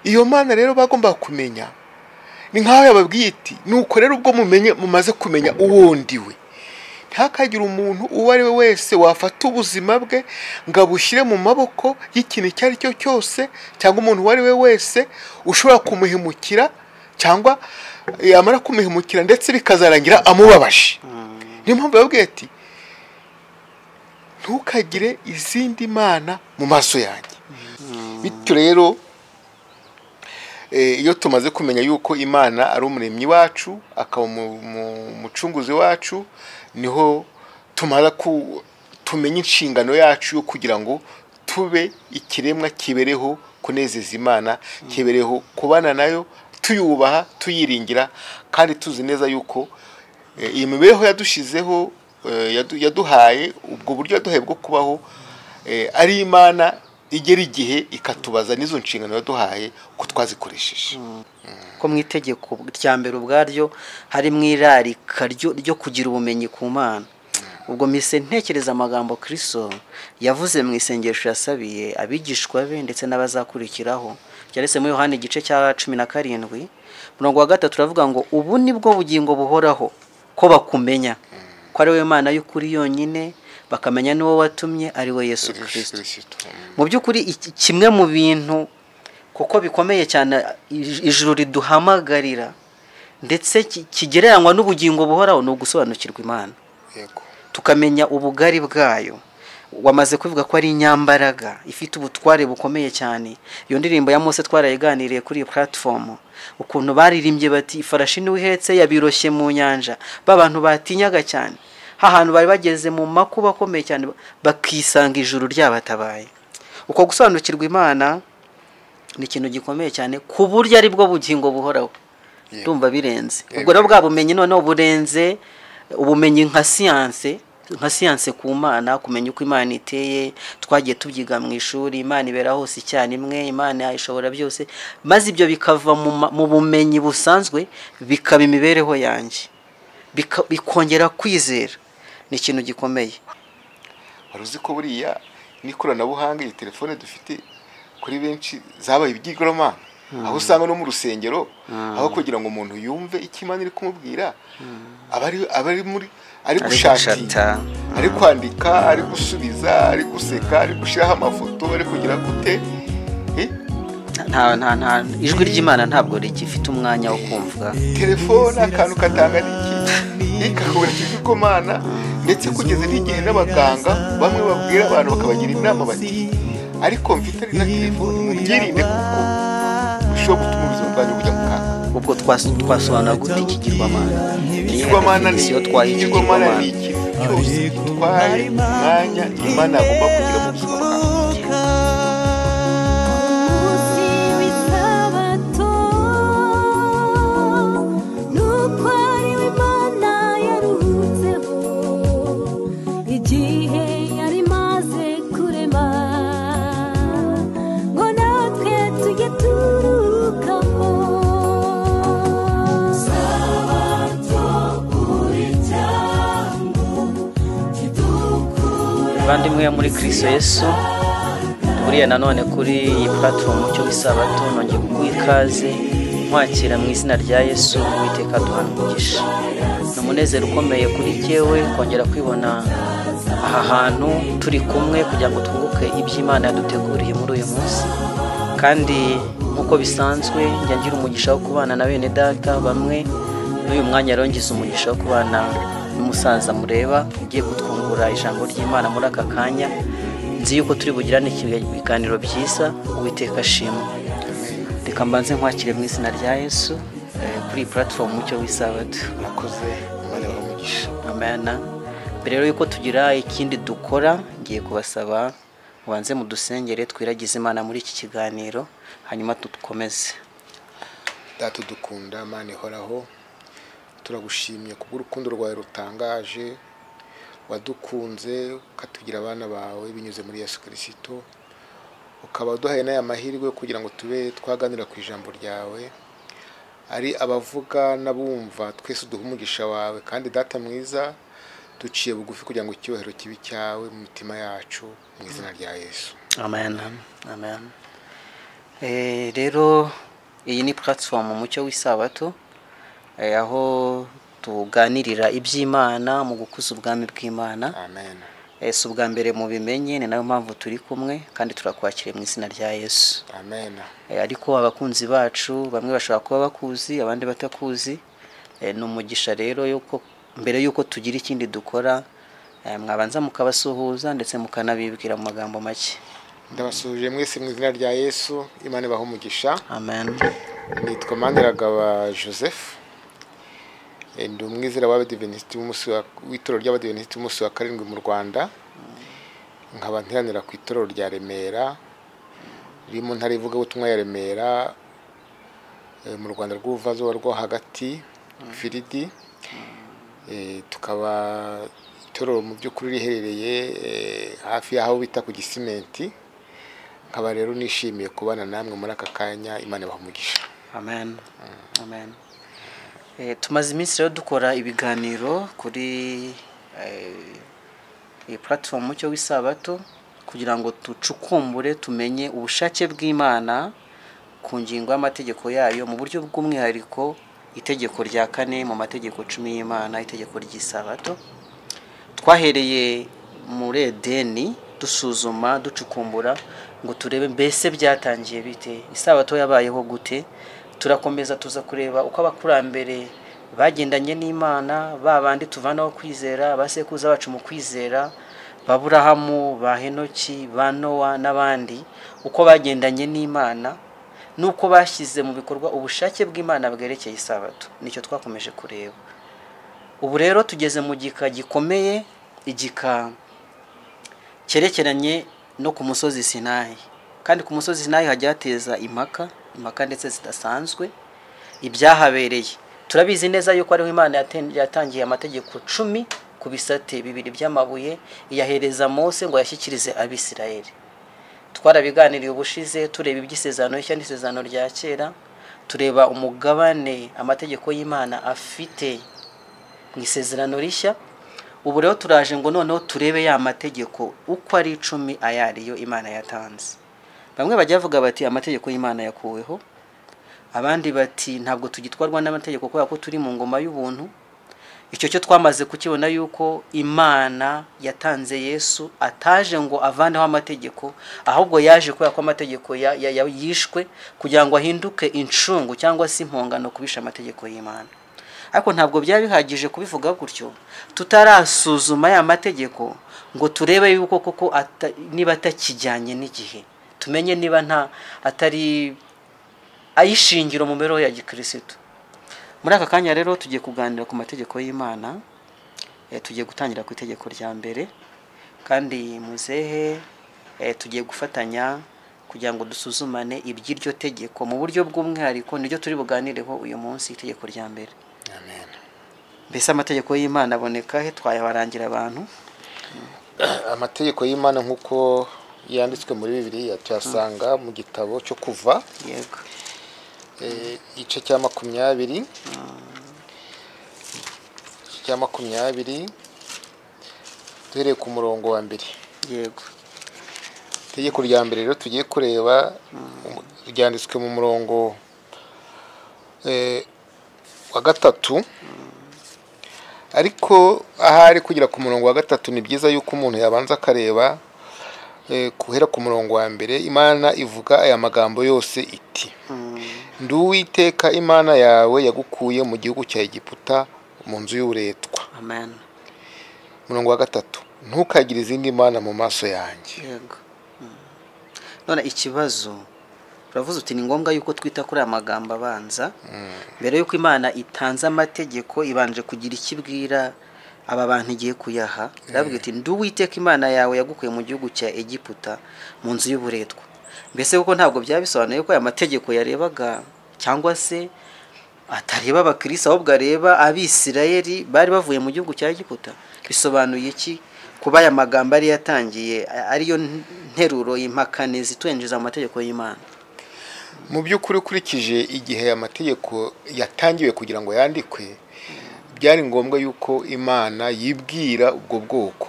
Iyo Mana rero bagomba kumenya ni nkaho yababwiye iti nuko rero ubwo mumenye, mumaze kumenya uwo ndiwe, ntihakagire umuntu uwo ari we wese wafata ubuzima bwe ngo abushyire mu maboko y'ikintu icyo ari cyo cyose, cyangwa umuntu uwo ari we wese ushobora kumuhemukira, cyangwa yamara kumuhemukira ndetse bikazarangira amubabaje. Niyo mpamvu yababwiye ati ntukagire izindi mana mu maso yanjye. Bityo rero iyo tumaze kumenya yuko Imana ari umuremyi wacu, akaba umucunguzi wacu, niho tumara tumenya inshingano yacu yo kugira ngo tube ikiremwa kibereho kunezeza Imana, kibereho kubana nayo, tuyubaha, tuyiringira, kandi tuzi neza yuko iyi mibereho yadushizeho, yaduhaye ubwo buryo yaduhaye bwo kubaho, ari Imana igera igihe ikatubaza n'izo nshingano yaduhaye ko twazikoresheje. Ko mu itegeko rya mbere ubwaryo harimo irarika ryo kugira ubumenyi ku Mana. Ubwo mise ntekereza amagambo Kristo yavuze mu isengesho yasabiye abigishwa be ndetse n'abazakurikiraho, cyanditse muri Yohana igice cya 17 murongo wa 3, turavuga ngo ubu nibwo bugingo buhoraho, ko bakumenya ko ari wowe Mana y'ukuri yonyine, bakamenya n'uwo watumye ari we Yesu Kristo. Mu by'ukuri kimwe mu bintu kuko bikomeye cyane ijuru riduhamagarira ndetse kigereranywa n'ubugingo buhoraho ni ugusobanukirwa Imana. Yego. Tukamenya ubugari bwayo. Wamaze kuvuga ko ari inyambaraga ifite ubutware bukomeye cyane. Iyo ndirimbo ya Mose twarayiganiriye kuri iyi platform, ukuntu baririmbye bati ifarashi niwe ihetse yabiroshye mu nyanja. Ba bantu batinyaga cyane, hahantu bari bageze mu makuba akomeye cyane, bakisanga ijuru ryabatabaye. Uko gusobanukirwa Imana ni ikintu gikomeye cyane ku buryo ari bwo bugingo buhoraho. Ndumva birenze. Ubwo rero bwa bumenyi noneho burenze ubumenyi nka siyanse ku Mana, kumenya uko Imana iteye, twagiye tubyiga mu ishuri, Imana ibera hose icyarimwe, Imana ishobora byose, maze ibyo bikava mu bumenyi busanzwe bikaba imibereho yanjye, bikongera kwizera. Ni ikintu gikomeye. Wari uzi ko buriya n'ikoranabuhanga, iyi telefone dufite, kuri benshi zabaye ibyigomana, aho usanga no mu rusengero, aho kugira ngo umuntu yumve icyo Imana iri kumubwira, aba ari muri ari gushakira, ari kwandika, ari gusubiza, ari guseka, ari gushyiraho amafoto, ari kugira gute. Nta ijwi ry'Imana ntabwo rigifite umwanya wo kumvwa. Telefone akantu katanga n'iki ikakubura ikigomana, ndetse kugeza n'igihe n'abaganga bamwe babwira abantu bakabagira inama bati ariko mfite ari na telefone mubyirinde kuko bishobora gutuma ubuzima bwanyu bujya mu kaga. Ubwo twasobanura gute ikigirwamana? Ikigirwamana ni ikintu cyose gitwaye umwanya Imana agomba kugira mu buzima bwawe. Bavandimwe muri Kristo Yesu, buriya nanone kuri iyi platform Umucyo w'Isabato, nongeye kuguha ikaze nkwakira mu izina rya Yesu. Uwiteka duhana umugisha. Ni umunezero ukomeye kuri jyewe kongera kwibona aha hantu turi kumwe kugira ngo twunguke iby'Imana yaduteguriye muri uyu munsi. Kandi nk'uko bisanzwe njya ngira umugisha wo kubana na bene data bamwe, n'uyu mwanya rero ngize umugisha wo kubana n'umusaza mureba ugiye kutwungura ijambo ry'Imana muri aka kanya. Nzi yuko turi bugirane ibiganiro byiza. Uwiteka ashimwe. Reka mbanze nkwakire mu izina rya Yesu kuri iyi platform Umucyo w'Isabato. Murakoze, Imana ibahe umugisha. Amen. Mbere rero yuko tugira ikindi dukora, ngiye kubasaba mubanze mudusengere twiragize Imana muri iki kiganiro, hanyuma dukomeze. Data dukunda, Imana ihoraho, turagushimye kubw'urukundo rwawe rutangaje, wadukunze ukatugira abana bawe binyuze muri Yesu Kristo, ukaba uduhaye n'aya mahirwe kugira ngo tube twaganira ku ijambo ryawe, ari abavuga n'abumva twese uduha umugisha wawe. Kandi Data mwiza, duciye bugufi kugira ngo icyubahiro kibe cyawe mu mitima yacu, mu izina rya Yesu. Amen. Amen. Rero iyi ni platform Umucyo w'Isabato, aho tuganirira iby'Imana mu gukuza ubwami bw'Imana. Amen. Si ubwa mbere mubimenye, ni nayo mpamvu turi kumwe kandi turakwakiriye mu izina rya Yesu. Amen. Ariko abakunzi bacu bamwe bashobora kuba bakuzi, abandi batakuzi. Ni umugisha rero yuko mbere yuko tugira ikindi dukora, mwabanza mukabasuhuza ndetse mukanabibwira mu magambo make. Ndabasuhuje mwese mu izina rya Yesu, Imana ibahe umugisha. Amen. Nitwa Maniragaba Joseph, ndi umwizera w'Abadiventisiti w'itorero ry'Abadiventisiti b'umunsi wa karindwi mu Rwanda, nkaba nteranira ku itorero rya Remera riri mu ntara y'ivugabutumwa ya Remera, mu Rwanda rw'ubuvazuba rwo hagati, Firidi. Tukaba itorero mu by'ukuri riherereye hafi y'aho bita ku Gisimenti. Nkaba rero nishimiye kubana namwe muri aka kanya, Imana ibahe umugisha. Amen. Amen. Tumaze iminsi rero dukora ibiganiro kuri iyi platform Umucyo w'Isabato kugira ngo ducukumbure tumenye ubushake bw'Imana ku ngingo y'amategeko yayo, mu buryo bw'umwihariko itegeko rya kane mu mategeko 10 y'Imana, itegeko ry'Isabato. Twahereye muri Edeni dusuzuma, ducukumbura ngo turebe mbese byatangiye bite, Isabato yabayeho gute. Turakomeza tuza kureba uko abakurambere bagendanye n'Imana, ba bandi tuvanaho kwizera, abasekuruza bacu mu kwizera, ba Aburahamu, ba Henoki, ba Nowa n'abandi, uko bagendanye n'Imana nuko bashyize mu bikorwa ubushake bw'Imana bwerekeye Isabato. Nicyo twakomeje kureba. Ubu rero tugeze mu gika gikomeye, igika cyerekeranye no ku musozi Sinayi. Kandi ku musozi Sinayi hajya hateza impaka, impaka ndetse zidasanzwe. Ibyahabereye turabizi neza yuko ariho Imana yatangiye amategeko 10 ku bisate bibiri by'amabuye, iyahereza Mose ngo yashyikirize Abisirayeli. Twarabiganiriye ubushize, tureba iby'isezerano rishya n'isezerano rya kera, tureba umugabane amategeko y'Imana afite mu isezerano rishya. Ubu rero turaje ngo noneho turebe ya mategeko uko ari 10 ayariyo Imana yatanze. Bamwe bajya bavuga bati amategeko y'Imana yakuweho, abandi bati ntabwo tugitwarwa n'amategeko kubera ko turi mu ngoma y'ubuntu. Icyo cyo twamaze kukibona yuko Imana yatanze Yesu ataje ngo avaneho amategeko, ahubwo yaje kubera ko amategeko yishwe kugira ngo ahinduke incungu cyangwa se impongano kubisha amategeko y'Imana. Ariko ntabwo byaba bihagije kubivuga gutyo tutarasuzuma ya mategeko ngo turebe yuko koko niba atakijyanye n'igihe, tumenye niba nta atari ayishingiro mu mibereho ya gikristo. Muri aka kanya rero tugiye kuganira ku mategeko y'Imana, tugiye gutangira ku itegeko rya mbere, kandi muzehe tugiye gufatanya kugira ngo dusuzumane iby'iryo tegeko mu buryo bw'umwihariko, niryo turi buganireho uyu munsi, itegeko rya mbere. Amen. Mbese amategeko y'Imana aboneka he? Twayabarangira abantu. Amategeko y'Imana nk'uko yanditswe muri Bibiliya tuyasanga mu gitabo cyo Kuva. Yego. Igice cya 20, cya 20 duhereye ku murongo wa mbere. Yego. Itegeko rya mbere rero tugiye kureba ryanditswe mu murongo wa 3. Ariko ahari kugera ku murongo wa 3 ni byiza yuko umuntu yabanza akareba guhera ku murongo wa mbere. Imana ivuga aya magambo yose iti: Ndi Uwiteka Imana yawe yagukuye mu gihugu cya Egiputa mu nzu y'uburetwa. Amen. Murongo wa 3, ntukagire izindi mana mu maso yanjye. Yego. None ikibazo uravuze uti ni ngombwa yuko twita kuri aya magambo abanza mbere yuko Imana itanze amategeko, ibanje kugira ikibwira aba bantu igiye kuyaha. Irabwira iti ndi Uwiteka Imana yawe yagukuye mu gihugu cya Egiputa mu nzu y'uburetwa. Mbese kuko ntabwo byabisobanuye ko aya mategeko yarebaga cyangwa se atareba abakristo, ahubwo areba Abisirayeli bari bavuye mu gihugu cya Egiputa. Bisobanuye iki kuba aya magambo ari yatangiye ariyo nteruro impakane zitwenjeza mu mategeko y'Imana? Mu by'ukuri ukurikije igihe aya mategeko yatangiwe kugira ngo yandikwe, byari ngombwa yuko Imana yibwira ubwo bwoko.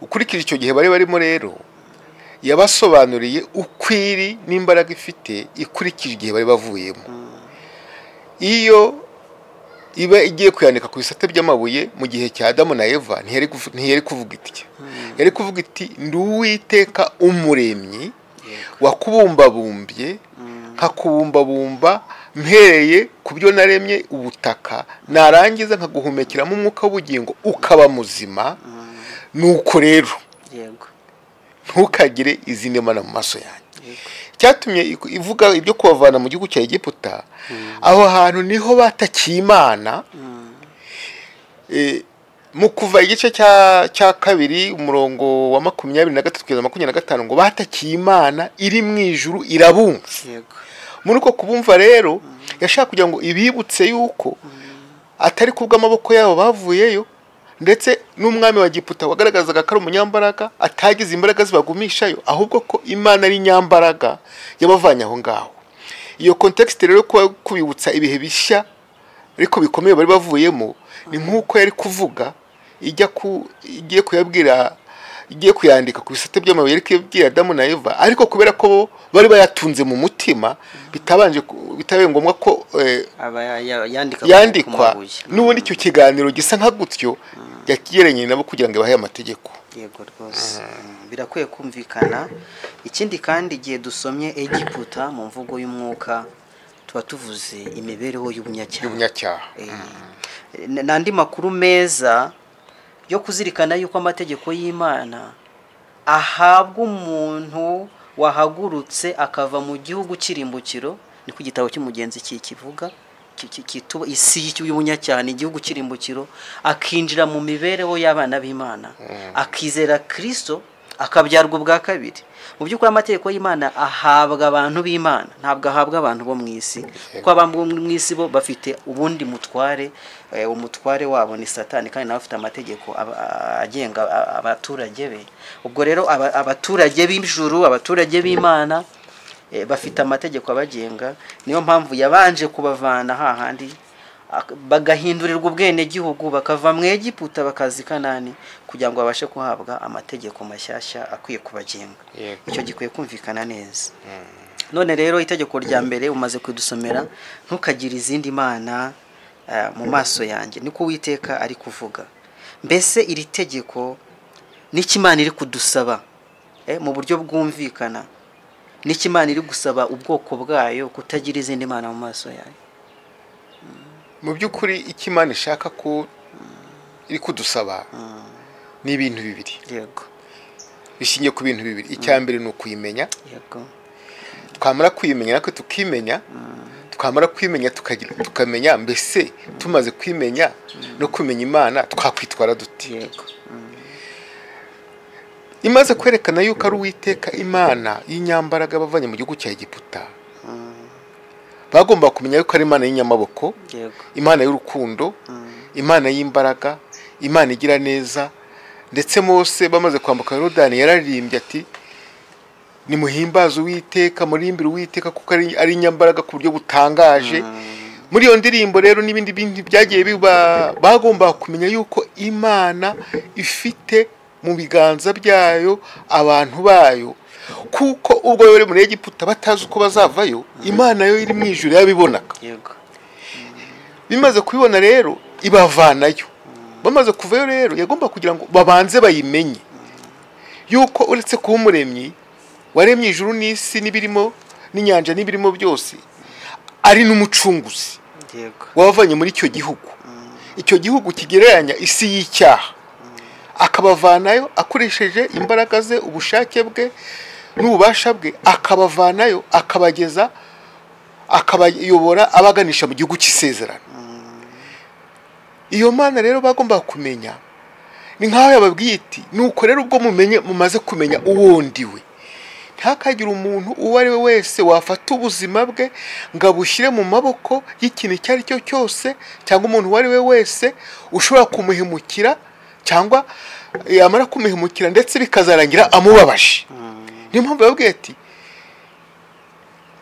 Ukurikije icyo gihe bari barimo rero, Yabasobanuriye ukwiri n'imbaraga ifite ikurikije igihe bari bavuyemo. Iyo iba igiye kuyandika ku bisate by'amabuye mu gihe cya Adamu na Eva, ntiyari kuvuga itya. Yari kuvuga iti: ndi Uwiteka umuremyi wakubumbabumbye, nkakubumbabumba mpereye ku byo naremye ubutaka, narangiza nkaguhumekeramo umwuka w'ubugingo ukaba muzima. Nuko rero yego ntukagire izindi mana mu maso yanjye. Cyatumye ivuga ibyo kubavana mu gihugu cya Egiputa, aho hantu niho batakiye Imana. Mu Kuva igice cya 2 umurongo wa 23 kugeza 25 ngo batakiye Imana iri mu ijuru irabumva. Muri uko kubumva rero yashaka kugira ngo ibibutse yuko atari kubw'amaboko yabo bavuyeyo, ndetse n'umwami wa Egiputa wagaragazaga ko ari umunyambaraga atagize imbaraga zibagumishayo, ahubwo ko Imana ari nyambaraga yabavanye aho ngaho. Iyo context rero kubibutsa ibihe bishya ariko bikomeye bari bavuyemo, ni nkuko yari kuvuga igiye kuyabwira, igiye kuyandika ku bisate by'amabuye, ariko yabwiye Adamu na Eva, ariko kubera ko bari bayatunze mu mutima bitabanje bitabaye ngombwa ko yandikwa. N'ubundi icyo kiganiro gisa nka gutyo yakigeranye nabo kugira ngo ibahe amategeko. Yego rwose birakwiye kumvikana. Ikindi kandi igihe dusomye Egiputa mu mvugo y'umwuka tuba tuvuze imibereho y'ubunyacyaha. N'andi makuru meza yo kuzirikana yuko amategeko y'Imana ahabwa umuntu wahagurutse akava mu gihugu cy'irimbukiro, niko igitabo cy'umugenzi kikivuga, kituba isi y'ubunyacyaha ni igihugu cy'irimbukiro, akinjira mu mibereho y'abana b'Imana, akizera Kristo, akabyarwa ubwa kabiri. Mu by'ukuri amategeko y'Imana ahabwa abantu b'Imana, ntabwo ahabwa abantu bo mu isi, kuko abantu bo mu isi bo bafite ubundi mutware, umutware wabo ni Satani, kandi nawe afite amategeko agenga abaturage be. Ubwo rero abaturage b'ijuru, abaturage b'Imana bafite amategeko abagenga. Niyo mpamvu yabanje kubavana hahandi bagahindurirwa ubwenegihugu, bakava mu Egiputa bakaza i Kanani, kugira ngo babashe kuhabwa amategeko mashyashya akwiye kubagenga. Icyo gikwiye kumvikana neza. None rero itegeko rya mbere umaze kudusomera, ntukagire izindi mana mu maso yanjye, niko Uwiteka ari kuvuga. Mbese iri tegeko n'iki Imana iri kudusaba mu buryo bwumvikana? N'iki Imana iri gusaba ubwoko bwayo kutagira izindi mana mu maso yayo? Mu by'ukuri icyo Imana ishaka ko iri kudusaba ni ibintu bibiri. Yego. Bishingiye ku bintu bibiri. Icya mbere ni ukuyimenya. Yego. Twamara kuyimenya natwe tukimenya, twamara kwimenya tukamenya mbese tumaze kwimenya no kumenya Imana twakwitwara dute. Yego. Imaze kwerekana yuko ari Uwiteka Imana y'inyambaraga bavanye mu gihugu cya Egiputa, bagomba kumenya yuko ari Imana y'inyamaboko, Imana y'urukundo, Imana y'imbaraga, Imana igira neza. Ndetse Mose bamaze kwambuka Yorodani yararirimbye ati: nimuhimbaze Uwiteka, murimbire Uwiteka kuko ari inyambaraga ku buryo butangaje. Muri iyo ndirimbo rero n'ibindi bintu byagiye biba, bagomba kumenya yuko Imana ifite mu biganza byayo abantu bayo, kuko ubwo bari muri Egiputa batazi uko bazavayo, Imana yo iri mu ijuru yabibonaga. Yego. Bimaze kubibona rero ibavanayo. Bamaze kuvayo rero yagomba kugira ngo babanze bayimenye yuko uretse kuba umuremyi waremye ijuru n'isi n'ibirimo n'inyanja n'ibirimo byose, ari n'umucunguzi. Yego. Wabavanye muri icyo gihugu. Icyo gihugu kigereranya isi y'icyaha, akabavanayo akoresheje imbaraga ze, ubushake bwe n'ububasha bwe, akabavanayo akabageza, akabayobora abaganisha mu gihugu cy'isezerano. Iyo Mana rero bagomba kumenya, ni nkaho yababwiye iti: nuko rero ubwo mumenye, mumaze kumenya uwo ndiwe, ntihakagire umuntu uwo ari we wese wafata ubuzima bwe ngo abushyire mu maboko y'ikintu icyo ari cyo cyose, cyangwa umuntu uwo ari we wese ushobora kumuhemukira, cyangwa yamara kumuhemukira ndetse bikazarangira amubabaje. Niyo mpamvu yababwiye ati: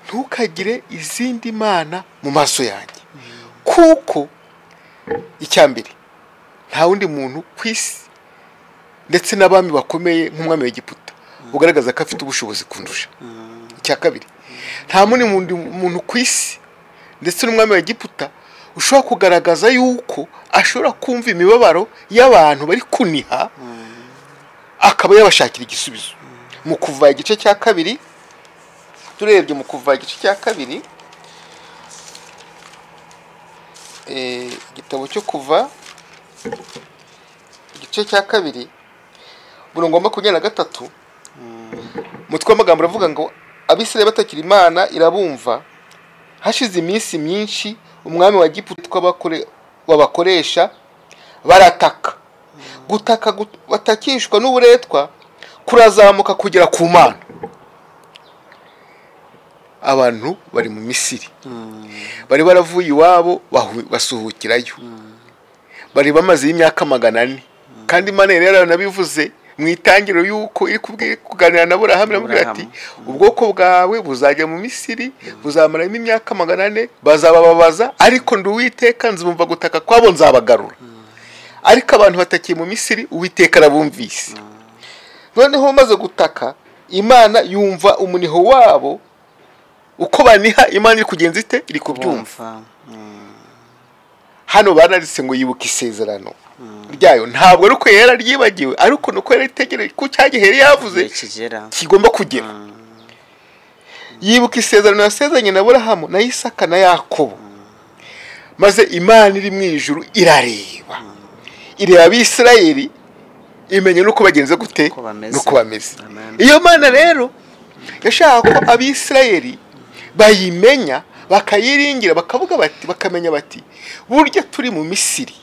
ntukagire izindi mana mu maso yanjye, kuko icya mbere nta wundi muntu ku isi, ndetse n'abami bakomeye nk'umwami wa Egiputa ugaragaza ko afite ubushobozi kundusha. Icya kabiri, nta wundi muntu ku isi ndetse n'umwami wa Egiputa ushobora kugaragaza yuko ashobora kumva imibabaro y'abantu bari kuniha akaba yabashakira igisubizo. Mu Kuva igice cya 2, turebye mu Kuva igice cya 2, igitabo cyo Kuva igice cya 2 umurongo wa 23, umutwe w'amagambo uravuga ngo Abisirayeli batakira Imana irabumva. Hashize iminsi myinshi umwami wa Egiputa wabakoresha barataka. Gutaka batakishwa n'uburetwa kurazamuka kugera ku Mana. Abantu bari mu Misiri bari baravuye iwabo basuhukirayo, bari bamaze imyaka 400. Kandi Imana yari yaranabivuze mu itangiriro yuko iri kuganira na Aburahamu, iramubwira ati ubwoko bwawe buzajya mu Misiri buzamaramo imyaka 400, bazabababaza, ariko ndi Uwiteka nzumva gutaka kwabo nzabagarura. Ariko abantu batakiye mu Misiri Uwiteka arabumvise. Noneho bamaze gutaka, Imana yumva umuniho wabo uko baniha. Imana iri kugenza ite? Iri kubyumva. Hano banaritse ngo yibuka isezerano ryayo, ntabwo ari uko yararyibagiwe, ariko nuko yaritegereje ko cyagihe yari yavuze kigomba kugera. Yibuka isezerano yasezeranye na Aburahamu na Isaka na Yakobo. Maze Imana iri mu ijuru irareba, ireba Abisirayeli, imenya nuko bagenze gute nuko bameze. Iyo Mana rero yashaka ko Abisirayeli bayimenya, bakayiringira, bakavuga bati, bakamenya bati burya turi mu Misiri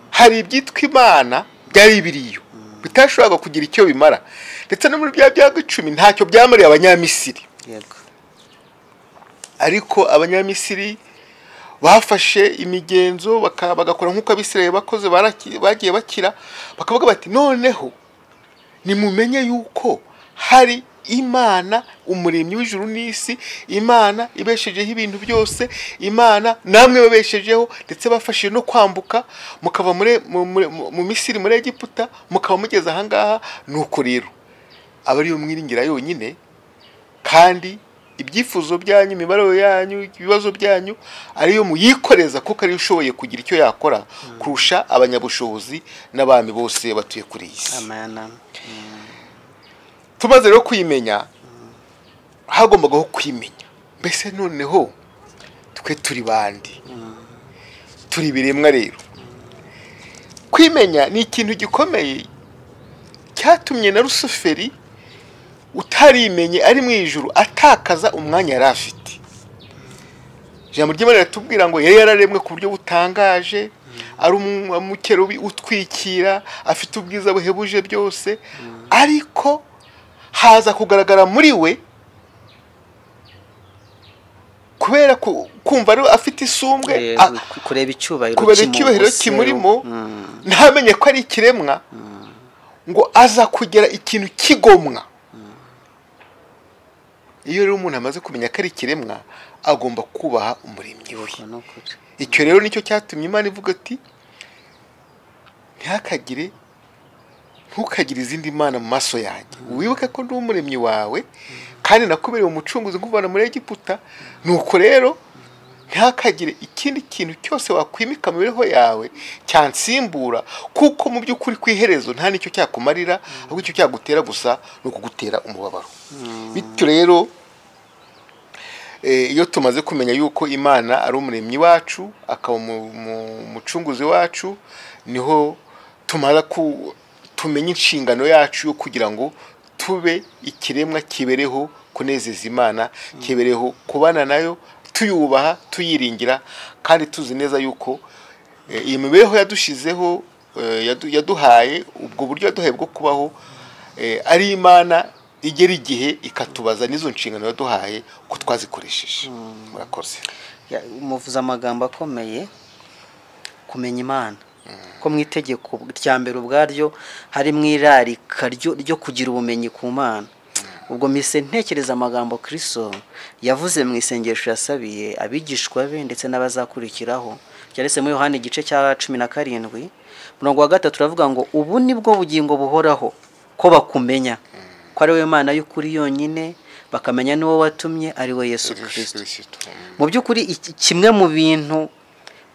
hari ibyitwa Imana byari biriyo bitashoboraga kugira icyo bimara, ndetse no muri bya byago 10 ntacyo byamariye Abanyamisiri. Ariko Abanyamisiri bafashe imigenzo bagakora nk'uko Abisirayeli bakoze, bagiye bakira, bakavuga bati noneho nimumenye yuko hari Imana umuremyi w'ijuru n'isi, Imana ibeshejeho ibintu byose, Imana namwe babeshejeho, ndetse bafashije no kwambuka mukava mu Misiri muri Egiputa mukaba mugeze aha ngaha. Nuko rero aba ariyo mwiringira yonyine, kandi ibyifuzo byanyu, imibabaro yanyu, ibibazo byanyu ariyo muyikoreza, kuko ariyo ushoboye kugira icyo yakora kurusha abanyabushobozi n'abami bose batuye kuri iyi si. Amen. Tumaze rero kuyimenya, hagombagaho kwimenya. Mbese noneho twe turi bandi, turi ibiremwa. Rero kwimenya ni ikintu gikomeye cyatumye na Rusuferi utarimenye ari mu ijuru atakaza umwanya yari afite. Ijambo ry'Imana riratubwira ngo yari yararemwe ku buryo butangaje, ari umukerubi utwikira, afite ubwiza buhebuje byose, ariko haza kugaragara muri we kubera kumva ari afite isumbwe, kureba icyubahiro kimurimo, ntamenye ko ari ikiremwa, ngo aza kugera ikintu kigomwa. Iyo rero umuntu amaze kumenya ko ari ikiremwa, agomba kubaha umuremyi we. Icyo rero nicyo cyatumye Imana ivuga ati ntihakagire, ntukagire izindi mana mu maso yanjye, wibuke ko ndi umuremyi wawe kandi nakubereye umucunguzi nkuvana muri Egiputa. Nuko rero ntihakagire ikindi kintu cyose wakwimika mu mibereho yawe cyansimbura, kuko mu by'ukuri ku iherezo nta nicyo cyakumarira, ahubwo icyo cyagutera gusa ni ukugutera umubabaro. Bityo rero iyo tumaze kumenya yuko Imana ari umuremyi wacu akaba umucunguzi wacu, niho tumara tumenya inshingano yacu yo kugira ngo tube ikiremwa kibereho kunezeza Imana, kibereho kubana nayo, tuyubaha, tuyiringira, kandi tuzi neza yuko iyi mibereho yadushizeho, yaduhaye ubwo buryo yaduhaye bwo kubaho, ari Imana igera igihe ikatubaza n'izo nshingano yaduhaye ko twazikoresheje. Murakoze. Umuvuze amagambo akomeye, kumenya Imana. Ko mu itegeko rya mbere ubwaryo hari mu irarika ryo kugira ubumenyi ku Mana. Ubwo mise ntekereza amagambo Kristo yavuze mu isengesho yasabiye abigishwa be ndetse n'abazakurikiraho, cyarese muri Yohana igice cya 17 umurongo wa 3 uravuga ngo ubu nibwo bugingo buhoraho, ko bakumenya, ko ari we Mana y'ukuri yonyine, bakamenya n'uwo watumye ari we Yesu Kristo. Mu by'ukuri kimwe mu bintu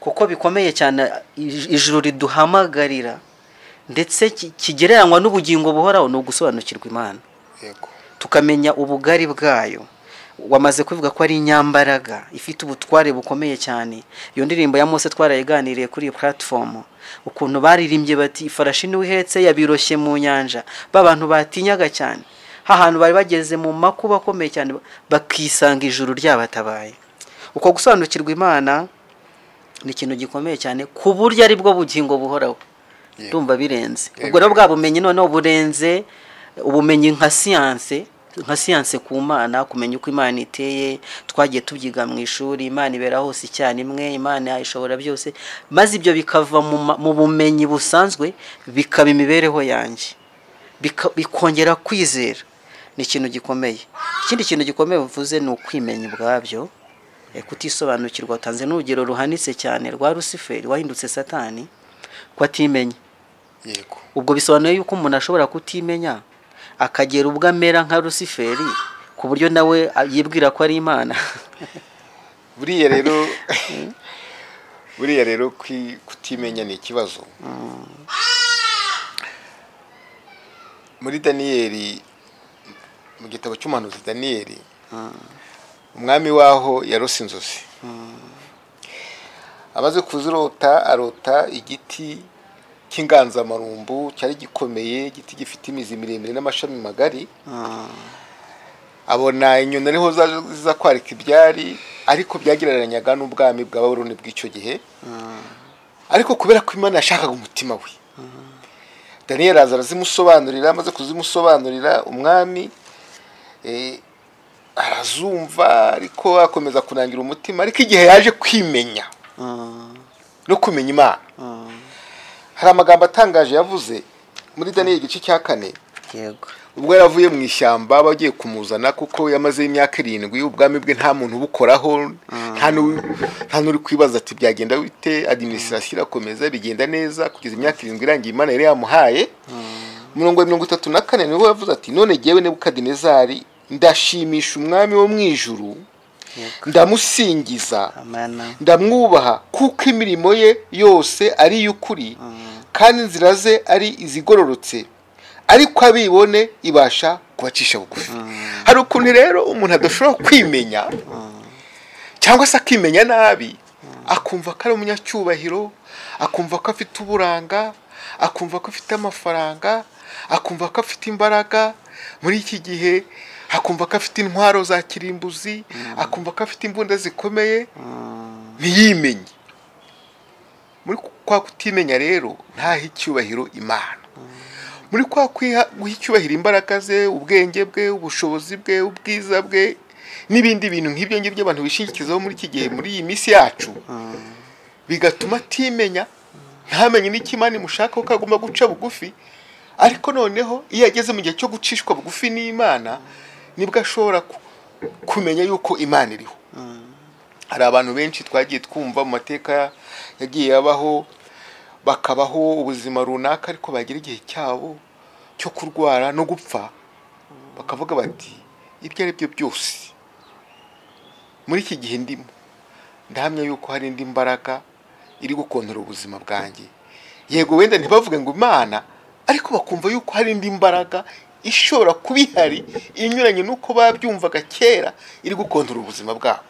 kuko bikomeye cyane ijuru riduhamagarira ndetse kigereranywa n'ubugingo buhoraho ni ugusobanukirwa Imana. Yego. Tukamenya ubugari bwayo. Wamaze kuvuga ko ari inyambaraga ifite ubutware bukomeye cyane. Iyo ndirimbo ya Mose twarayiganiriye kuri platform, ukuntu baririmbye bati ifarashi niwe ihetse yabiroshye mu nyanja. Ba bantu batinyaga cyane, hahantu bari bageze mu makuba akomeye cyane, bakisanga ijuru ryabatabaye. Uko gusobanukirwa Imana ni ikintu gikomeye cyane ku buryo ari bwo bugingo buhoraho. Ndumva birenze. Ubwo rero bwa bumenyi noneho burenze ubumenyi nka siyanse, nka siyanse ku Mana, kumenya uko Imana iteye, twagiye tubyiga mu ishuri, Imana ibera hose icyarimwe, Imana ishobora byose, maze ibyo bikava mu bumenyi busanzwe bikaba imibereho yanjye, bikongera kwizera. Ni ikintu gikomeye. Ikindi kintu gikomeye uvuze ni ukwimenya ubwabyo, kutisobanukirwa. Utanze n'urugero ruhanitse cyane rwa Rusiferi wahindutse Satani ko atimenya. Yego. Ubwo bisobanuye yuko umuntu ashobora kutimenya akagera ubwo amera nka Rusiferi ku buryo nawe yibwira ko ari Imana. Buriya rero kutimenya ni ikibazo. Muri Daniyeli, mu gitabo cy'umuhanuzi Daniyeli, umwami waho yarose inzozi. Amaze kuzirota arota igiti cy'inganzamarumbu cyari gikomeye, igiti gifite imizi miremire n'amashami magari. Abona inyoni ariho ziza kwarika ibyari, ariko byagereranyaga n'ubwami bwa Babuloni bw'icyo gihe. Ariko kubera ko Imana yashakaga umutima we, Daniyeli araza arazimusobanurira. Amaze kuzimusobanurira umwami arazumva, ariko akomeza kunangira umutima. Ariko igihe yaje kwimenya no kumenya Imana, hari amagambo atangaje yavuze muri Daniyeli igice cya 4. Yego. Ubwo yaravuye mu ishyamba bagiye kumuzana, kuko yamaze imyaka 7 ubwami bwe nta muntu ubukoraho, nta n'uri kwibaza ati byagenda bite. Administration irakomeza bigenda neza kugeza imyaka 7 irangiye Imana yari yamuhaye. Umurongo wa 34 niho yavuze ati none jyewe Nebukadinezari ndashimisha umwami wo mu ijuru, ndamusingiza, ndamwubaha, kuko imirimo ye yose ari iy'ukuri kandi inzira ze ari izigororotse, ariko abibone ibasha kubacisha bugufi. Hari ukuntu rero umuntu adashobora kwimenya cyangwa se akimenya nabi, akumva ko ari umunyacyubahiro, akumva ko afite uburanga, akumva ko afite amafaranga, akumva ko afite imbaraga muri iki gihe, akumva ko afite intwaro za kirimbuzi, akumva ko afite imbunda zikomeye, ntiyimenye. Muri kwa kutimenya rero ntahe icyubahiro Imana. Muri kwa guha icyubahiro imbaraga ze, ubwenge bwe, ubushobozi bwe, ubwiza bwe n'ibindi bintu nk'ibyo ngibyo abantu bishingikizaho muri iki gihe, muri iyi minsi yacu, bigatuma atimenya, ntamenye n'icyo Imana imushakaho, ko agomba guca bugufi. Ariko noneho iyo ageze mu gihe cyo gucishwa bugufi n'Imana, nibwo ashobora kumenya yuko Imana iriho. Hari abantu benshi twagiye twumva mu mateka yagiye abaho, bakabaho ubuzima runaka, ariko bagira igihe cyabo cyo kurwara no gupfa, bakavuga bati ibyo ari byo byose muri iki gihe ndimo ndahamya yuko hari indi mbaraga iri gukontora ubuzima bwanjye. Yego wenda ntibavuge ngo Imana, ariko bakumva yuko hari indi mbaraga ishobora kuba ihari inyuranye n'uko babyumvaga kera, iri gukontora ubuzima bwabo.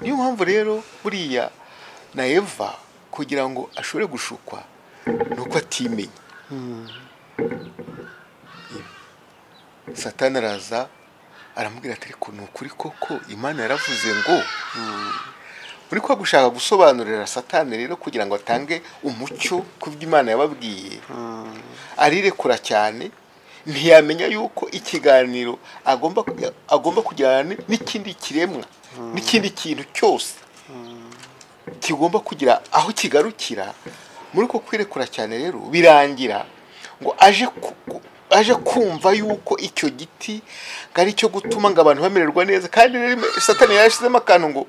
Niyo mpamvu rero buriya na Eva kugira ngo ashobore gushukwa nuko atimenya. Satani araza aramubwira ati ariko ni ukuri koko Imana yaravuze ngo. Muri kwa gushaka gusobanurira Satani rero kugira ngo atange umucyo ku byo Imana yababwiye, arirekura cyane, ntiyamenya yuko ikiganiro agomba kugirana n'ikindi kiremwa, n'ikindi kintu cyose kigomba kugira aho kigarukira. Muri ko kwirekura cyane rero birangira ngo aje kumva yuko icyo giti ngari cyo gutuma ngo abantu bamererwa neza. Kandi rero Satani yarashizemo akantu ngo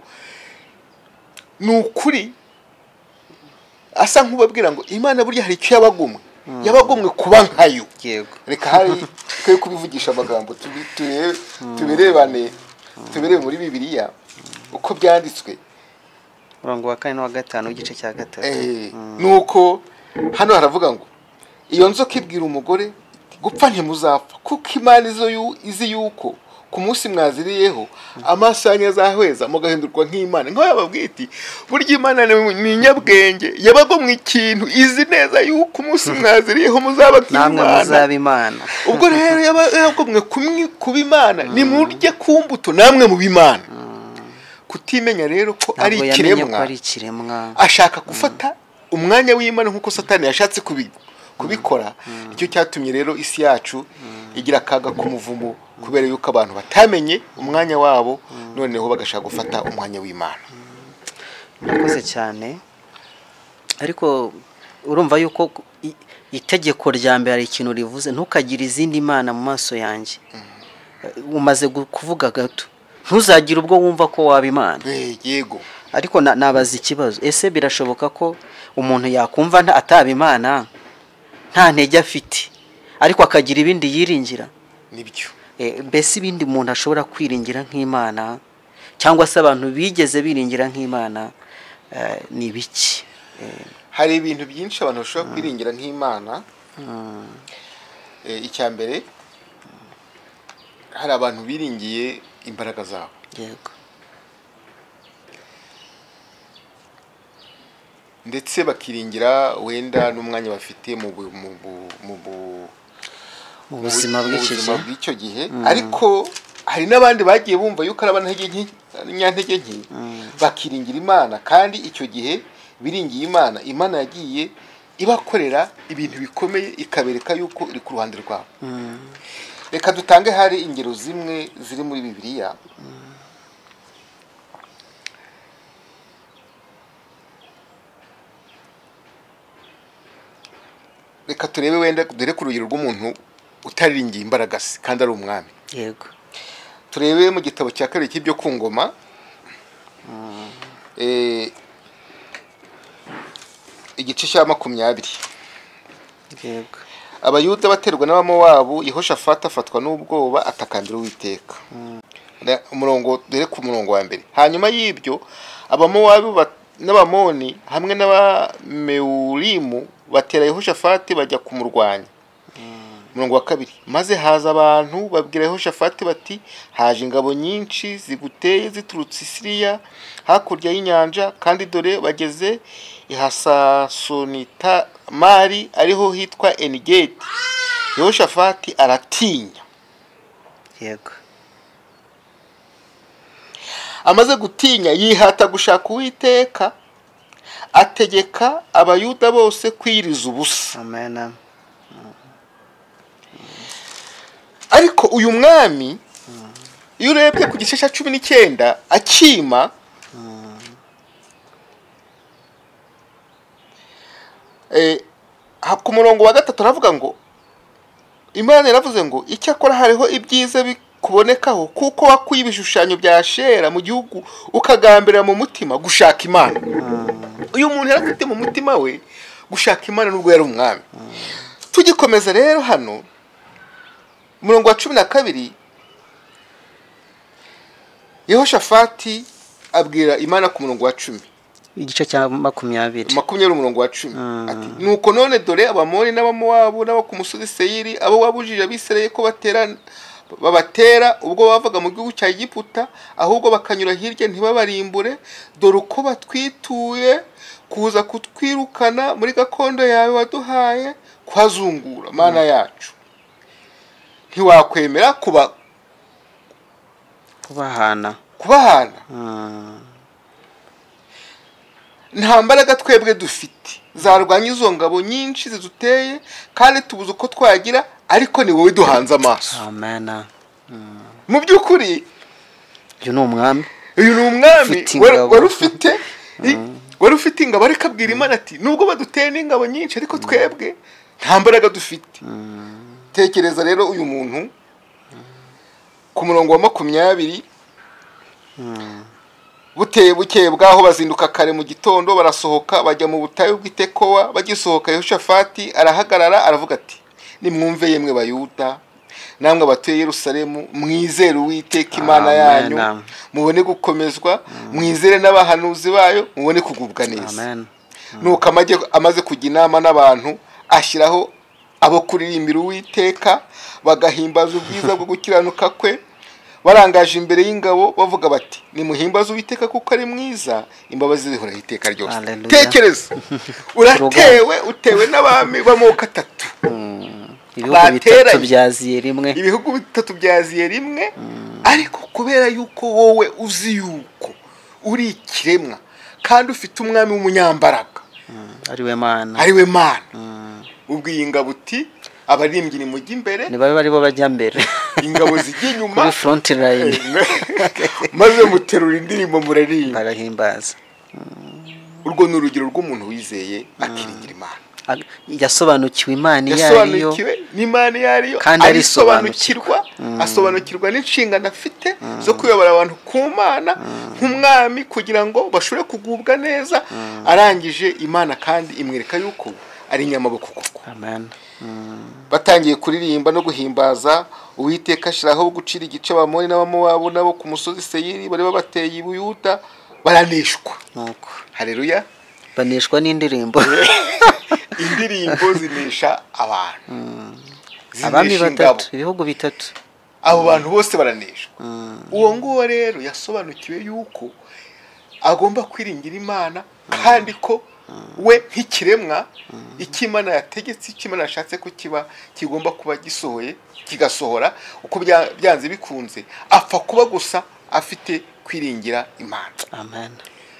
ni ukuri, asa nk'ubabwira ngo Imana burya hari icyo yabagumwe. Yabagomwe kuba nkayo. Yego. Reka hari twe kubivugisha amagambo, tubirebane, tubirebe muri Bibiliya uko byanditswe. Umurongo wa 4 n'uwa 5 w'igice cya 3. Nuko hano haravuga ngo iyo nzoka ibwira umugore gupfa ntimuzapfa, kuko Imana izi yuko ku munsi mwaziriyeho amaso yanyu azahweza mugahindurwa nk'Imana. Nkaho yababwiye iti burya Imana ni inyabwenge, yabagomwe ikintu izi neza yuko umunsi mwaziriyeho muzaba nk'Imana. Ubwo rero yabagomwe kuba Imana, nimurye ku mbuto namwe mu b'Imana. Kutimenya rero ko ari ikiremwa, ashaka gufata umwanya w'Imana nk'uko Satani yashatse kubikora. Icyo cyatumye rero isi yacu igira akaga k'umuvumo, kubera yuko abantu batamenye umwanya wabo, noneho bagashaka gufata umwanya w'Imana. Murakoze cyane. Ariko urumva yuko itegeko rya mbere ari ikintu rivuze, ntukagire izindi mana mu maso yanjye. Umaze kuvuga gato, ntuzagire ubwo wumva ko waba Imana. Yego. Ariko nabaza ikibazo, ese birashoboka ko umuntu yakumva ataba Imana nta ntege afite, ariko akagira ibindi yiringira? Nibyo. Mbese ibindi umuntu ashobora kwiringira nk'Imana, cyangwa se abantu bigeze biringira nk'Imana, ni biki? Hari ibintu byinshi abantu bashobora kwiringira nk'Imana. Icya mbere, hari abantu biringiye imbaraga zabo. Yego. Ndetse bakiringira wenda n'umwanya bafite mu buzima bw'icyo gihe. Ariko hari n'abandi bagiye bumva yuko ari abanyantege nke, bakiringira Imana, kandi icyo gihe biringiye Imana, Imana yagiye ibakorera ibintu bikomeye, ikabereka yuko iri ku ruhande rwabo. Reka dutange hari ingero zimwe ziri muri Bibiliya. Reka turebe wenda dore ku rugero rw'umuntu utariringiye imbaraga se kandi ari umwami. Yego. Turebe mu gitabo cya kabiri cy'ibyo ku ngoma, igice cya 20. Yego. Abayuda baterwa n'Abamowabu, Yehoshafati afatwa n'ubwoba atakambira Uwiteka. Umurongo dore ku murongo wa mbere. Hanyuma y'ibyo Abamowabu n'Abamoni hamwe n'Abamewurimu batera Yehoshafati bajya kumurwanya. Umurongo wa 2. Maze haza abantu babwira Yehoshafati bati haje ingabo nyinshi ziguteye ziturutse Siriya hakurya y'inyanja, kandi dore bageze i Hasasonitamari ariho hitwa Enigedi. Yehoshafati aratinya. Yego. Amaze gutinya yihata gushaka Uwiteka, ategeka Abayuda bose kwiriza ubusa. Amen. Ariko uyu mwami iyo urebye ku gice cya 19 akima, ku murongo wa 3 aravuga ngo Imana yaravuze ngo icyakora hariho ibyiza bikubonekaho, kuko wakuye ibishushanyo bya Ashera mu gihugu ukagambira mu mutima gushaka Imana. Uyu muntu yarafite mu mutima we gushaka Imana nubwo yari umwami. Tugikomeza rero hano umurongo wa 12, Yehoshafati abwira Imana ku murongo wa 10. Igice cya 20 umurongo wa 10 ati nuko none dore Abamoni n'Abamowabu n'abo ku musozi Seyiri, abo wabujije Abisirayeli ko babatera ubwo bavaga mu gihugu cya Egiputa, ahubwo bakanyura hirya ntibabarimbure, dore uko batwituye kuza kutwirukana muri gakondo yawe waduhaye kuhazungura. Mana yacu, ntiwakwemera kubahana. Nta mbaraga twebwe dufite zarwanya izo ngabo nyinshi ziduteye, kandi tubuze uko twagira, ariko ni wowe duhanze amaso. Amen. Mu by'ukuri uyu ni umwami, wari ufite ingabo, ariko abwira Imana ati nubwo baduteye n'ingabo nyinshi, ariko twebwe nta mbaraga dufite. Tekereza rero uyu muntu ku murongo wa 20 Bukeye bwaho bazinduka kare mu gitondo, barasohoka bajya mu butayu bw'Itekowa. Bagisohoka Yehoshafati arahagarara aravuga ati: nimwumve yemwe Bayuda namwe abatuye Yerusalemu, mwizere Uwiteka Imana yanyu mubone gukomezwa, mwizere n'abahanuzi bayo mubone kugubwa neza. Nuko amaze kujya inama n'abantu, ashyiraho abo kuririmbira Uwiteka, bagahimbaza ubwiza bwo gukiranuka kwe, barangaje imbere y'ingabo bavuga bati: nimuhimbaze Uwiteka kuko ari mwiza, imbabazi zihoraho iteka ryose. Tekereza, uratewe, utewe n'abami b'amoko atatu, ibihugu bitatu byaziye rimwe, ibihugu bitatu byaziye rimwe. Ariko kubera yuko wowe uzi yuko uri ikiremwa kandi ufite umwami w'umunyambaraga ariwe Mana, ariwe Mana, ubwiye ingabo uti abaririmbyi nimujye imbere, ni babe baribo bajya mbere, ingabo zijya inyuma kuri front line, maze muterura indirimbo muraririmba, barahimbaza. Urwo ni urugero rw'umuntu wizeye akiringira Imana, yasobanukiwe Imana iyo ariyo, n'Imana iyo ariyo, kandi arisobanukirwa, asobanukirwa n'inshingano afite zo kuyobora abantu ku Mana nk'umwami kugira ngo bashobore kugubwa neza. Arangije Imana kandi imwereka yuko ari inyamaboko koko. Amen. Batangiye kuririmba no guhimbaza Uwiteka, ashyiraho gucira igice Abamoni n'Abamowabu nabo ku musozi Seyiri bari babateye i Buyuda, baraneshwa. Nuko haleluya, baneshwa n'indirimbo. Indirimbo zinesha abantu, abami batatu, ibihugu bitatu, abo bantu bose baraneshwa. Uwo nguwo rero yasobanukiwe yuko agomba kwiringira Imana, kandi ko we nk'ikiremwa icyo Imana yategetse, icyo Imana yashatse ko kiba kigomba kuba gisohoye, kigasohora uko byanze bikunze, apfa kuba gusa afite kwiringira Imana. Amen.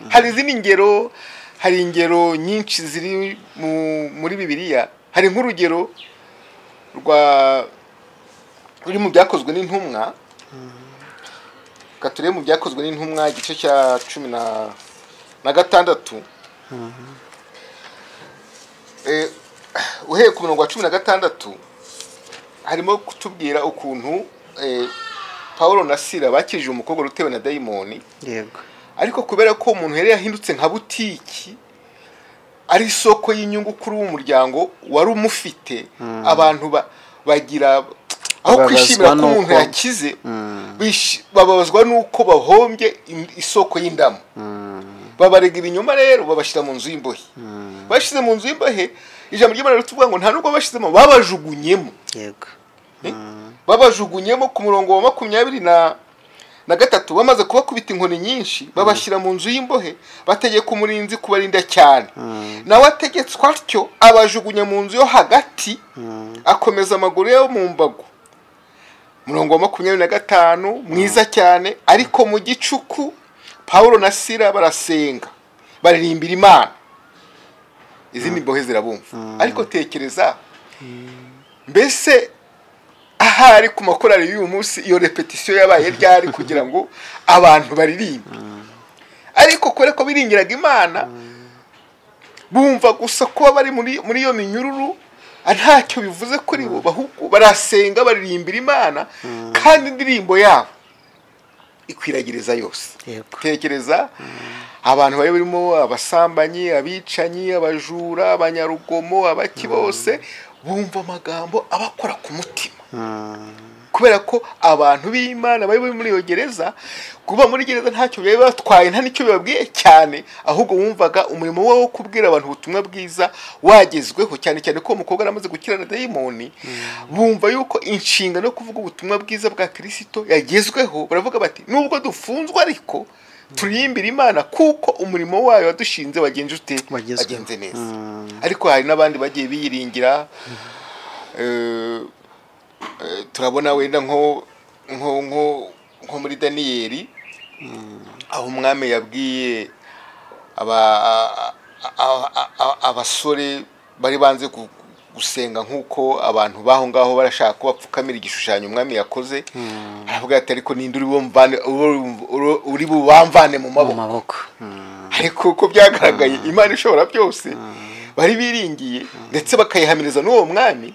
Hari izindi ngero, hari ingero nyinshi ziri muri Bibiliya. Hari nk'urugero rwa ruri mu byakozwe n'intumwa. Katurebe mu byakozwe n'intumwa igice cya 16. Uhereye ku murongo wa 16 harimo kutubwira ukuntu Paulo na Sila bakijije umukobwa utewe na dayimoni. Yego. Ariko kubera ko umuntu yari yahindutse nka butiki, ari isoko y'inyungu kuri uwo muryango wari umufite, abantu bagira aho kwishimira ko umuntu yakize, bababazwa nuko bahombye isoko y'indamu. Babarega ibinyoma rero, babashyira mu nzu y'imbohe. Bashize mu nzu y'imbohe, ijambo ry'Imana rituvuga ngo nta nubwo bashizemo, babajugunyemo. Yego. Babajugunyemo ku murongo wa 23, bamaze kubakubita inkoni nyinshi, babashyira mu nzu y'imbohe, bategeka umurinzi kubarinda cyane. Nawe ategetswe atyo, abajugunya mu nzu yo hagati, akomeza amaguru yo mu mbago. Murongo wa 25 mwiza cyane. Ariko mu gicuku Paulo na Sila barasenga, baririmbira Imana, izindi mbohe zirabumva. Ariko tekereza, mbese ahari ku makorari y'uyu munsi iyo repetition yabaye ryari kugira ngo abantu baririmbe? Ariko kubera ko biringiraga Imana, bumva gusa kuba bari muri iyo minyururu ntacyo bivuze kuri bo, ahubwo barasenga baririmbira Imana, kandi indirimbo yabo ikwiragiriza yose. Tekereza abantu bari barimo abasambanyi, abicanyi, abajura, abanyarugomo, abaki bose bumva amagambo abakora ku mutima. Kubera ko abantu b'Imana bari muri iyo gereza, kuba muri gereza ntacyo byari batwaye, nta nicyo bibabwiye cyane, ahubwo wumvaga umurimo wo kubwira abantu ubutumwa bwiza wagezweho, cyane cyane ko umukobwa aramaze gukira na dayimoni. Bumva yuko inshingano yo kuvuga ubutumwa bwiza bwa Kristo yagezweho, baravuga bati nubwo dufunzwe ariko turirimbira Imana kuko umurimo wayo wadushinze wagenje ute, wagenze neza. Ariko hari n'abandi bagiye biyiringira. Turabona wenda nko nko nko nko muri Daniyeli, aho umwami yabwiye abasore bari banze gusenga nkuko abantu baho ngaho barashaka ko bapfukamira igishushanyo umwami yakoze, aravuga ati ariko ninde uri bubamvane mu maboko. Ariko uko byagaragaye Imana ishobora byose bari biringiye, ndetse bakayihamiriza n'uwo mwami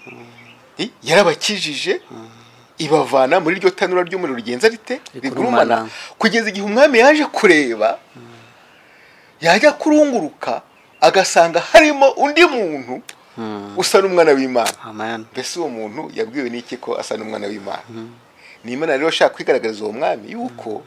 yarabakijije. Ibavana muri iryo tanura ry'umuriro rigenza rite? Rigurumana, kugeza igihe umwami yaje kureba, yajya kurunguruka agasanga harimo undi muntu usa n'umwana w'Imana. Mbese uwo muntu yabwiwe n'iki ko asa n'umwana w'Imana? Ni Imana rero ashaka kwigaragariza uwo mwami yuko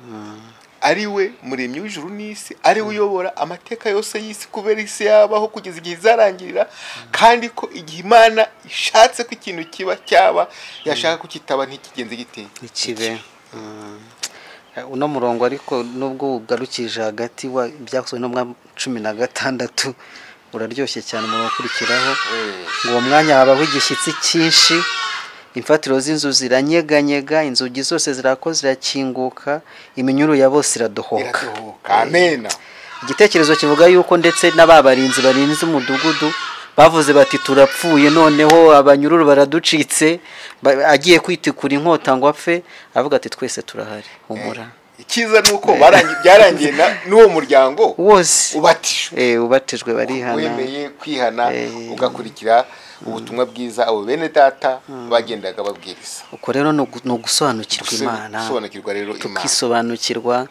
ari we muremyi w'ijuru n'isi, ari we uyobora amateka yose y'isi kubera isi yabaho kugeza igihe izarangirira, kandi ko igihe Imana ishatse ko ikintu kiba cyaba, yashaka kukitaba ntikigenze gite? Ikibe. Uno murongo ariko nubwo ugarukije hagati wa Ibyakozwe n'Intumwa 16 uraryoshye cyane umurongo ukurikiraho, ngo uwo mwanya habaho igishyitsi cyinshi, imfatiro z'inzu ziranyeganyega, inzugi zose zirako zirakinguka, iminyururu ya bose iradohoka. Amen. Igitekerezo kivuga yuko ndetse n'ababarinzi barinze umudugudu bavuze bati turapfuye, noneho abanyururu baraducitse, agiye kwitikura inkota ngo apfe, avuga ati twese turahari, humura. Icyiza nuko byarangiye n'uwo muryango wose ubatijwe, ubatijwe barihana, wemeye kwihana, ugakurikira ubutumwa bwiza abo bene data bagendaga babwiriza. Uko rero ni ugusobanukirwa Imana, gusobanukirwa rero Imana, tukisobanukirwa.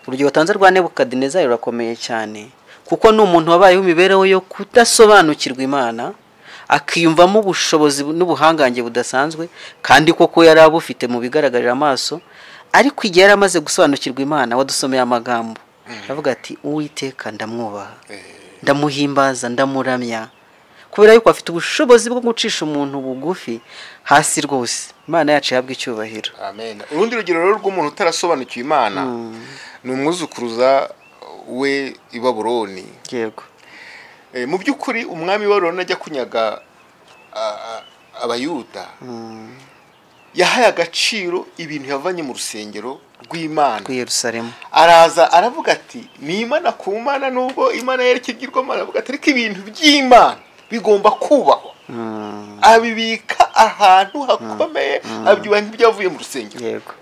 Urugero watanze rwa Nebukadinezari rurakomeye cyane, kuko ni umuntu wabayeho imibereho yo kudasobanukirwa Imana, akiyumvamo ubushobozi n'ubuhangange budasanzwe, kandi koko yari abufite mu bigaragarira amaso, ariko igihe yari amaze gusobanukirwa Imana, wadusomeye amagambo avuga ati Uwiteka ndamwubaha, ndamuhimbaza, ndamuramya, kubera yuko afite ubushobozi bwo gucisha umuntu bugufi hasi rwose. Imana yacu ihabwe icyubahiro. Amen. Urundi rugero rero rw'umuntu utarasobanukiwe Imana ni umwuzukuruza we i Babuloni. Yego. Mu by'ukuri umwami wa Babuloni ajya kunyaga Abayuda, yahaye agaciro ibintu yavanye mu rusengero rw'Imana rw'i Yerusalemu. Araza aravuga ati ni Imana ku Mana, nubwo Imana yari ikigirwamana, aravuga ati ariko ibintu by'Imana bigomba kubahwa. Abibika ahantu hakomeye, abyubaha nk'ibyavuye mu rusengero. Yego.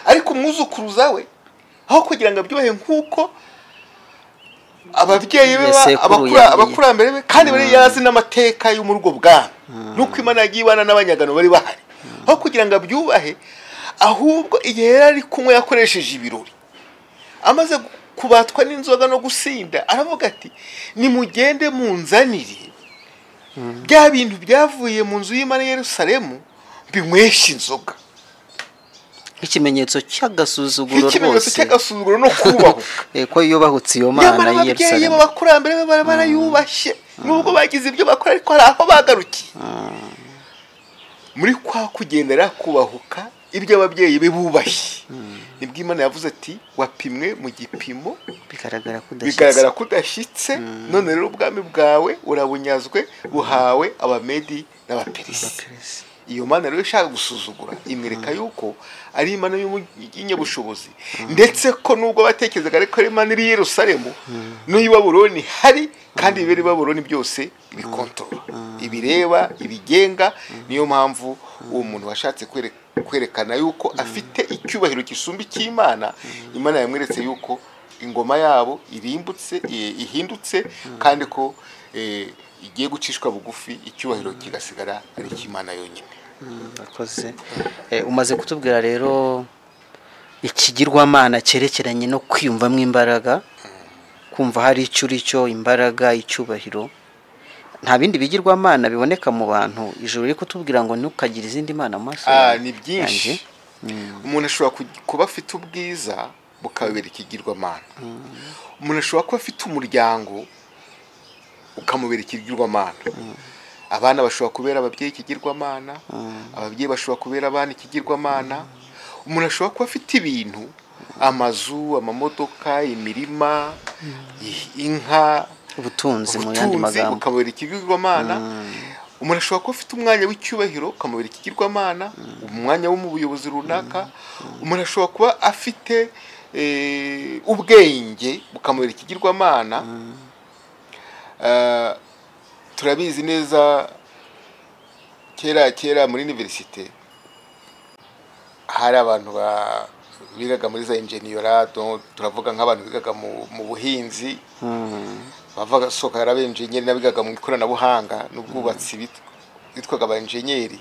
Ariko umwuzukuruza we aho kugira ngo abyubahe nk'uko ababyeyi be, abakurambere be, kandi bari yarazi n'amateka yo muri ubwo bwami nuko Imana yagiye ibana n'abanyagano bari bahari, aho kugira ngo abyubahe, ahubwo igihe yari ari kunywa yakoresheje ibirori, amaze kubatwa n'inzoga no gusinda, aravuga ati nimugende munzanire bya bintu byavuye mu nzu y'Imana Yerusalemu binywesha inzoga, nk'ikimenyetso cy'agasuzuguro rwose, nk'ikimenyetso cy'agasuzuguro no kubahuka. Ko yubahutse iyo Mana y'i Yerusalemu. Abakurambere be barayubashye, nubwo bagize ibyo bakora, ariko hari aho bagarukiye muri kwa kugendera kubahuka ibyo ababyeyi be bubashye. Nibwo Imana yavuze ati wapimwe mu gipimo bigaragara ko udashyitse, none rero ubwami bwawe urabunyazwe, buhawe Abamedi n'Abaperisi. Iyo Mana rero ishaka gusuzugura imwereka yuko ari Imana y'inyabushobozi, ndetse ko nubwo batekerezaga ariko ari Imana iri Yerusalemu n'iyi Babuloni hari, kandi ibibera i Babuloni byose ibikontorora, ibireba, ibigenga. Niyo mpamvu uwo muntu washatse kwerekana yuko afite icyubahiro gisumba icy'Imana, Imana yamweretse yuko ingoma yabo irimbutse, ihindutse, kandi ko igiye gucishwa bugufi, icyubahiro kigasigara ari icy'Imana yonyine. Murakoze. Umaze kutubwira rero ikigirwamana cyerekeranye no kwiyumvamo imbaraga, kumva hari icyo uri cyo, imbaraga, icyubahiro. Nta bindi bigirwamana biboneka mu bantu. Ijuru riri kutubwira ngo ntukagire izindi mana mu maso. Ni byinshi. Umuntu ashobora kuba afite ubwiza bukabera ikigirwamana. Umuntu ashobora kuba afite umuryango ukamubera ikigirwamana. Abana bashobora kubera ababyeyi ikigirwamana, ababyeyi bashobora kubera abana ikigirwamana. Umuntu ashobora kuba afite ibintu, amazu, amamodoka, imirima, inka, ubutunzi, mu yandi magambo, bukamubera ikigirwamana. Umuntu ashobora kuba afite umwanya w'icyubahiro ukamubera ikigirwamana, umwanya wo mu buyobozi runaka. Umuntu ashobora kuba afite ubwenge bukamubera ikigirwamana. Turabizi neza kera muri universite hari abantu bigaga muri za engineer, turavuga nk'abantu bigaga mu buhinzi, bavaga soka yari abenjenyeri n'abigaga mu ikoranabuhanga n'ubwubatsi bitwaga aba engineer.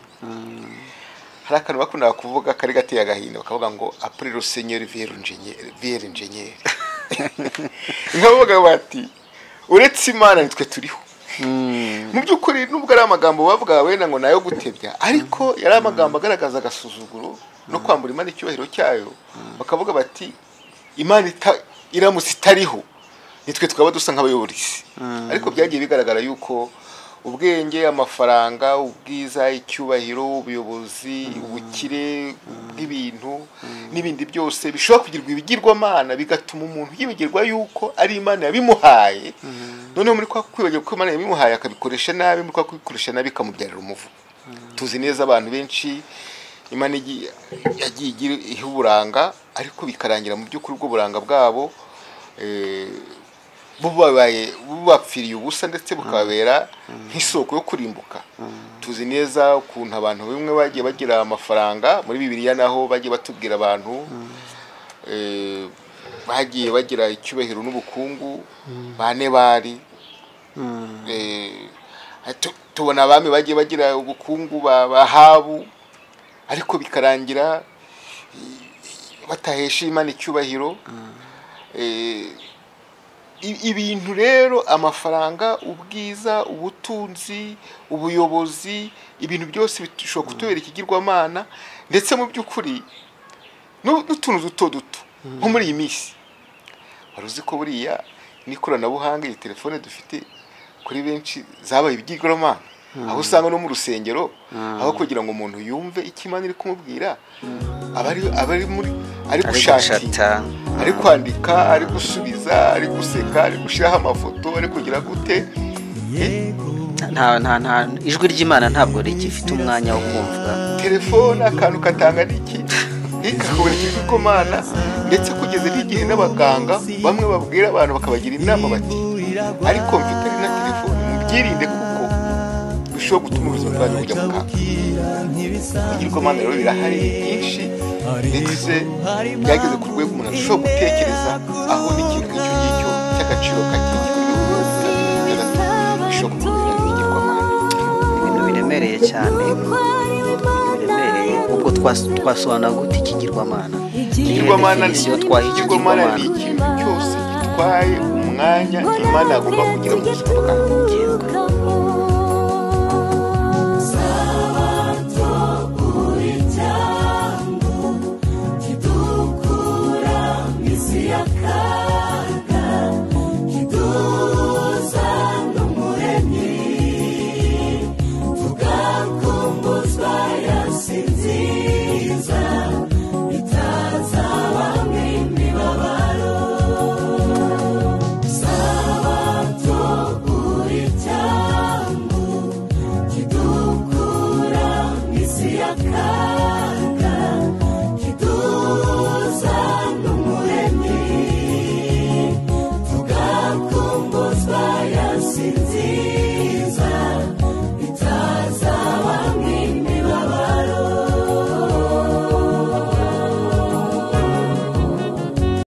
Hari akantu bakundaga kuvuga kari gateye agahinda, bakavuga ngo après le Seigneur vient l'ingénieur. Nkavuga bati uretse Imana nitwe turiho. Mu by'ukuri nubwo ari amagambo bavuga wenda ngo nayo gutebya, ariko yari amagambo agaragaza agasuzuguro no kwambura Imana icyubahiro cyayo. Bakavuga bati Imana iramutse itariho nitwe twaba dusa nk'abayobora isi. Ariko byagiye bigaragara yuko ubwenge, amafaranga, ubwiza, icyubahiro, ubuyobozi, ubukire bw'ibintu n'ibindi byose bishobora kugirwa ibigirwamana, bigatuma umuntu yibagirwa yuko ari Imana yabimuhaye. Noneho muri kwa kwibagirwa ko Imana yabimuhaye akabikoresha nabi, muri kwa kubikoresha nabi ikamubyarira umuvumo. Tuzi neza abantu benshi Imana yagiye iha uburanga, ariko bikarangira mu by'ukuri ubwo buranga bwabo bubabaye bubapfiriye ubusa, ndetse bukabera nk'isoko yo kurimbuka. Tuzi neza ukuntu abantu bimwe bagiye bagira amafaranga muri Bibiliya, naho bagiye batubwira abantu bagiye bagira icyubahiro n'ubukungu, bane bari tubona abami bagiye bagira ubukungu bahabu, ariko bikarangira batahesha Imana icyubahiro. Ibintu rero, amafaranga, ubwiza, ubutunzi, ubuyobozi, ibintu byose bishobora kutubera ikigirwamana, ndetse mu by'ukuri n'utuntu duto duto nko muri iyi minsi. Wari uzi ko buriya n'ikoranabuhanga, iyi telefone dufite, kuri benshi zabaye ibigirwamana, aho usanga no mu rusengero aho kugira ngo umuntu yumve icyo Imana iri kumubwira, aba ari muri ari gushakira, ari kwandika, ari gusubiza, ari guseka, ari gushyiraho amafoto, ari kugira gute. Nta ijwi ry'Imana ntabwo rigifite umwanya wo kumvwa. Telefone akantu katanga n'iki ikakubera ikigirwamana, ndetse kugeza n'igihe n'abaganga bamwe babwira abantu bakabagira inama bati ariko mfite na telefone mubyirinde kuko bishobora gutuma ubuzima bwanyu bujya mu kaga. Ibigirwamana rero birahari byinshi, ndetse byageze ku rwego umuntu ashobora gutekereza aho n'ikintu nk'icyo ngicyo cy'agaciro kakiri kuri 36 bishobora kumubera ibigirwamana. Ibintu biremereye cyane, biremereye. Ubwo twasobanura gute ikigirwamana? Ikigirwamana ni ikintu cyose gitwaye umwanya Imana agomba kugira mu buzima bwawe. Tugakumbuzwa ya sinzi.